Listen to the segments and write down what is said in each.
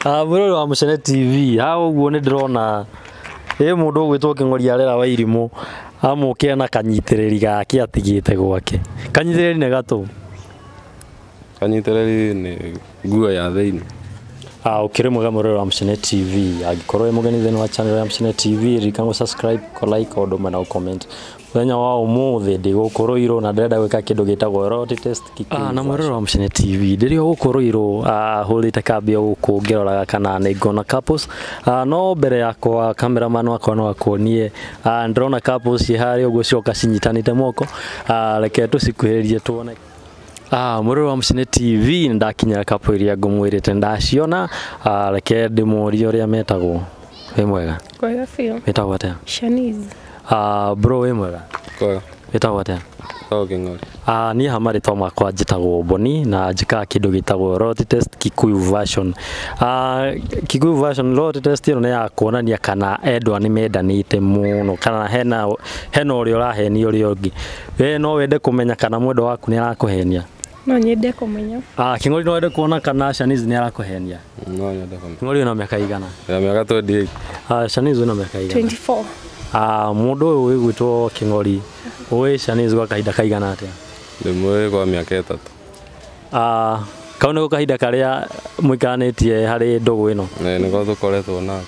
Mwĩrori wa Mũcene TV, haha ũguo nĩ ndĩrona ĩ mũndũ ũgwĩtwo Kĩng'ori arera wa irimũ amũkĩra na kanyitĩrĩri gake atigĩte gwake. Kanyitĩrĩri nĩ gatũ. Kanyitĩrĩri nĩ nguo ya thĩinĩ. Ũkĩrĩ mwega mwĩrori wa Mũcene TV, angĩkorwo wĩ mũgeni thĩinĩ wa channel ya Mũcene TV, ririkana gũ subscribe, kũ like o ũndũ ũmwe na gũ comment. Mũthenya wa ũmũthĩ ndĩ gũkũ Ruiru na ndĩrenda gwĩka kĩndũ gĩtagwo road test Kikuyu. Na mwĩrori wa Mũcene TV, ndĩrĩ o gũkũ Ruiru hũrĩte kambĩ o gũkũ ngĩroraga kana nĩ nguona couples. No mbere yakwa cameraman wakwa no akuonie, ndĩrona couples ciĩ harĩa ũguo cioka cinyitanĩte moko. Reke tũcikuhĩrĩrie tuone. Mwĩrori wa Mũcene TV, nĩndakinyĩra couple iria ngũmwĩrĩte ndaciona. Reke ndĩmũrie ũrĩa metagwo. Wĩ mwega? Kwega biũ. Wĩtagwo atĩa? Shanice. Bro wĩ mwega? Kwega. Wĩtagwo atĩa? Wĩtagwo Kĩng'ori. Niĩ ha marĩtwa makwa njĩtagwo Boni na njĩkaga kĩndũ gĩtagwo road test Kikuyu version. Kikuyu version road test ĩno nĩ ya kuonania kana endwa nĩ mendanĩte mũno kana hena ũrĩa ũrahenia ũrĩa ũngĩ. We no wende kũmenya kana mwendwa waku nĩ arakũhenia? No nyende kũmenya. Kĩng'ori no wende kuona kana Shanice nĩ arakũhenia? No nyende kũmenya. Kĩng'ori wĩna mĩaka igana? Ndĩna mĩaka 28. Shanice wĩna mĩaka igana? 24. Mũndũ ũyũ wĩgwĩtwo Kĩng'ori, ũĩ Shanice gwa kahinda kaigana atĩa? Ndĩmũĩ kwa mĩaka 3. Kau nĩko kahinda karĩa mũikaranĩtie harĩ ndũgũ ĩno? Nĩko tũkoretwo nako.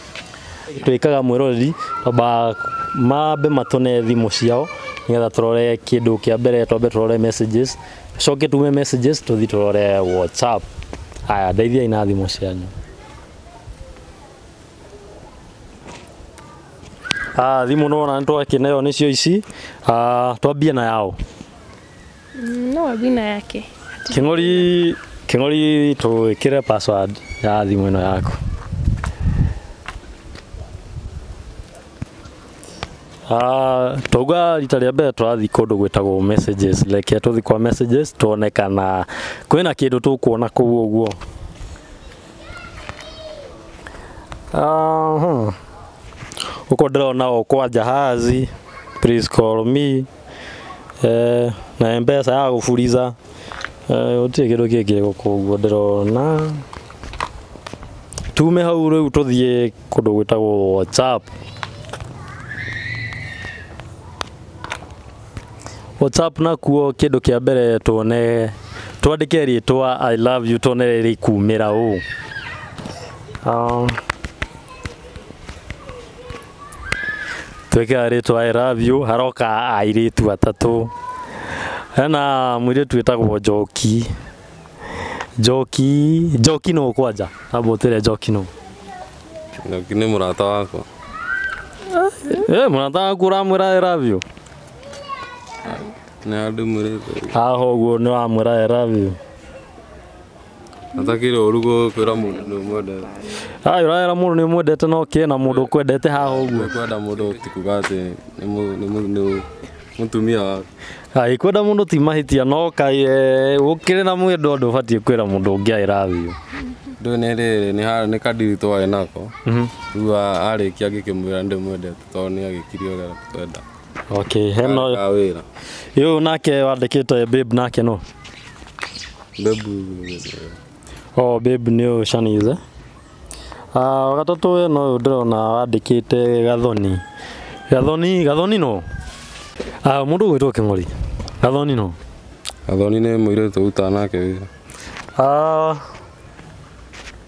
Twĩkaga mwĩroreri twamba mambe matũne thimũ ciao nĩgetha tũrore kĩndũ kĩa mbere, twambe tũrore messages, coke tume messages tũthiĩ tũrore WhatsApp. Haya, ndeithiai na thimũ cianyu. Thimũ nĩwona nĩtwakĩneo nĩcio ici. Twambie na yao. No wambie na yake. Kĩng'ori, Kĩng'ori tũĩkĩre password ya thimũ ĩno yaku. Twauga rita rĩa mbere tũrathiĩ kũndũ gwĩtagwo messages. Reke tũthiĩ kwa messages tuone kana kwĩna kĩndũ tũkuona kũu ũguo. Uko ndĩrona o kwa jahazi, please call me, na M-Pesa ya gũburiza. Gũtirĩ kĩndũ kĩngĩ gũkũ ũguo ndĩrona. Tume hau rĩu tũthiĩ kũndũ gwĩtagwo WhatsApp. WhatsApp nakuo kĩndũ kĩa mbere tuone, twandĩke rĩtwa I love you tuone rĩkumĩra ũũ. Twekera rĩtwa I love you haroka airĩtu atatũ. Hena mũirĩtu wĩtagwo Njoki. Njoki, Njoki nũ kwanja? Amba ũtwĩre Njoki nũ. Njoki nĩ mũrata wakwa. Mũrata waku ũramwĩra I love you? Nĩ andĩmwĩrĩte. Haha ũguo nĩ wamwĩra I love you. Atakĩrĩ ũru kwĩra mũndũ nĩ ũmwendete. Ai, ũrera mũndũ nĩ ũmwendete no kĩĩ na mũndũ ũkwendete haha ũguo. Kwenda mũndũ ti kuga atĩ nĩ mũtumia waku. Ai, kwenda mũndũ ti mahĩtia no kaĩ ũkĩrĩ na mwendwa ndũbatiĩ kwĩra mũndũ ũngĩ I love you. Ndũĩ nĩ rĩrĩ nĩ kadiri twarĩ nako. Rĩu arĩkia ngĩkĩmwĩra nĩ ndĩmwendete tondũ nĩ agĩkire ũrĩa twenda. Okay, hena wĩra. Ũyũ nake wandĩkĩte babe nake no? Babe. Oh, babe nĩ ũyũ Shanice. Gatatũ we no ũyũ ndĩrona wandĩkĩte Gathoni. Gathoni, Gathoni no? Mũndũ ũgwĩtwo Kĩng'ori. Gathoni no? Gathoni nĩ mũirĩtu tũrutaga nake wĩra.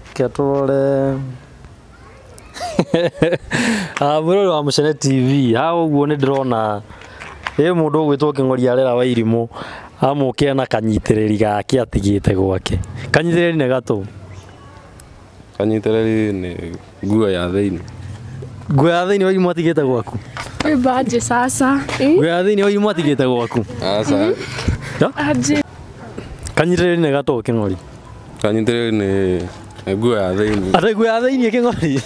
Reke tũrore. Mwĩrori wa Mũcene TV, haha ũguo nĩ ndĩrona ĩ mũndũ ũgwĩtwo Kĩng'ori arera wa irimũ amũkĩra na kanyitĩrĩri gake atigĩte gwake. Kanyitĩrĩri nĩ gatũ. Kanyitĩrĩri nĩ nguo ya thĩinĩ. Nguo ya thĩinĩ wa irimũ atigĩte gwaku? Wĩmba sasa. Nguo ya thĩinĩ wa irimũ atigĩte gwaku? Aca. Aje. Kanyitĩrĩri nĩ gatũ Kĩng'ori? Kanyitĩrĩri nĩ nguo ya thĩinĩ. Atĩ nguo ya thĩinĩ Kĩng'ori?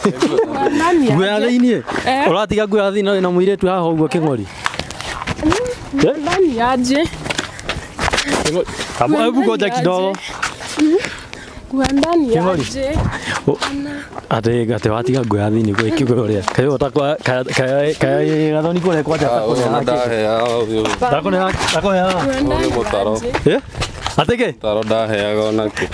Nguo ya thĩinĩ? Ũratiga nguo ya thĩinĩ na mũirĩtu haha ũguo Kĩng'ori? Ndani aje. Hebu ngoja kidogo. Nguo ndani aje. Atĩ watiga nguo ya thĩinĩ gwĩkĩgwo ũrĩa. Kaĩ ũtakwa kaĩ Gathoni kũrĩa kwanja ndakũneaga. Ndakũneaga. Atĩkĩ? Taro ndaheaga onakĩ.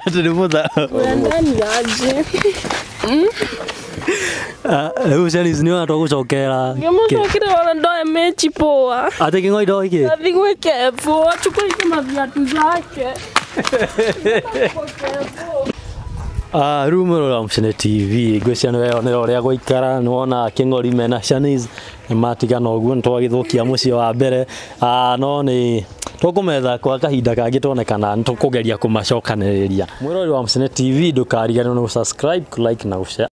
Atĩ nĩ mũtaro. Kuenda ni aje? Rĩu Shanice nĩ ona twagũcokera. Ngemucokire wala ndoe mechi poa. Atĩ kĩng'ori ndoĩ kĩ? Athi gwĩ Kevo, achukue hizo maviatu zake. Rĩu mwĩrore wa Mũcene TV ngwĩciria nĩ weyonera ũrĩa gwaikara, nĩ wona kĩng'ori mena Shanice nĩ matigana ũguo, nĩ twagĩthũkia mũciĩ wa mbere. No nĩ tũkũmetha kwa kahinda kangĩ tuone kana nĩ tũkũgeria kũmacokanĩrĩria. Mwĩrori wa Mũcene TV, ndũkariganĩrwo nĩ gũ subscribe, kũ like na gũ share.